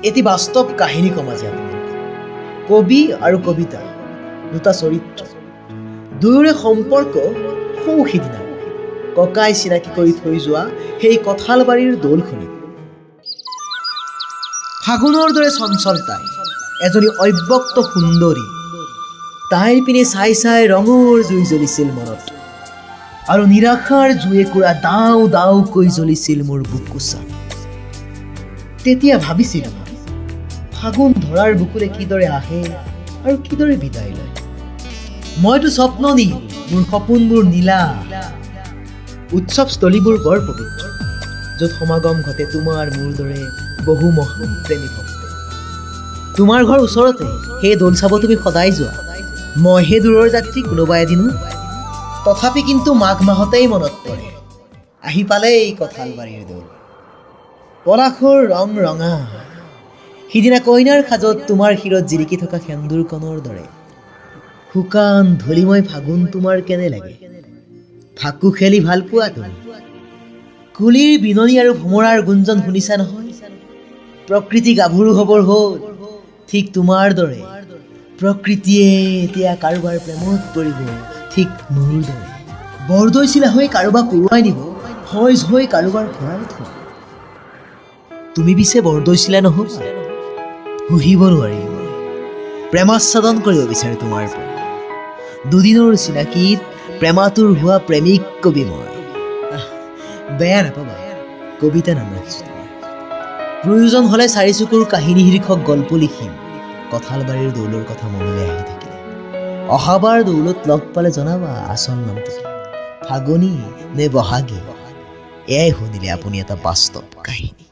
এটি বাস্তৱ কাহিনী ক'ম আজি আপোনালোকক। কবি আৰু কবিতা দুটা চৰিত্ৰ, দুয়োৰে সম্পৰ্ক সৌ সিদিনা ককাই চিনাকি কৰি থৈ যোৱা সেই কঁঠালবাৰীৰ দৌলখনিত। ফাগুনৰ দৰে চঞ্চল তাই, এজনী অব্যক্ত সুন্দৰী। তাইৰ পিনে চাই চাই ৰঙৰ জুই জ্বলিছিল মনত আৰু নিৰাশাৰ জুই একুৰা দাও দাওকৈ জ্বলিছিল মোৰ বুকুচাত। তেতিয়া ভাবিছিলোঁ মই, ফাগুন ধৰাৰ বুকুলে কিদৰে আহে আৰু কিদৰে বিদায় লয়। মইতো স্বপ্ননীল, মোৰ সপোনবোৰ নীলা। উৎসৱস্থলীবোৰ বৰ পবিত্ৰ, য'ত সমাগম ঘটে তোমাৰ মোৰ দৰে বহু মহান প্ৰেমী ভক্ত। তোমাৰ ঘৰ ওচৰতে, সেই দৌল চাব তুমি সদায় যোৱা। মইহে দূৰৰ যাত্ৰী কোনোবা এদিনো। তথাপি কিন্তু মাঘ মাহতেই মনত পৰে, আহি পালেই কঁঠালবাৰীৰ দৌল। পলাশৰ ৰং ৰঙা, সিদিনা কইনাৰ সাজত তোমাৰ শিৰত জিলিকি থকা সেন্দুৰকণৰ দৰে। শুকান ধূলিময় ফাগুন তোমাৰ কেনে লাগে? ফাকু খেলি ভাল পোৱা তুমি? কুলিৰ বিননি আৰু ভোমোৰাৰ গুঞ্জন শুনিছা নহয়? প্ৰকৃতি গাভৰু হ'বৰ হ'ল, ঠিক তোমাৰ দৰে। প্ৰকৃতিয়ে এতিয়া কাৰোবাৰ প্ৰেমত পৰিব, ঠিক মোৰ দৰে। বৰদৈচিলা হৈ কাৰোবাক উৰুৱাই নিব, হজ হৈ কাৰোবাৰ ভঁৰালত সোমাব। তুমি পিছে বৰদৈচিলা নহ'বা? সুহিব নোৱাৰিলো মই। প্ৰেমাস্বাদন কৰিব বিচাৰোঁ তোমাৰ পৰা। দুদিনৰ চিনাকিত প্ৰেমাতুৰ হোৱা প্ৰেমিক কবি মই। আহ, বেয়া নাপাবা, কবিতা নাম ৰাখিছোঁ তোমাৰ। প্ৰয়োজন হ'লে চাৰিচকুৰ কাহিনী শীৰ্ষক গল্প লিখিম। কঁঠালবাৰীৰ দৌলৰ কথা মনলৈ আহি থাকিলে অহাবাৰ দৌলত লগ পালে জনাবা আচল নামটো কি, ফাগুনী নে বহাগী? এয়াই শুনিলে আপুনি এটা বাস্তৱ কাহিনী।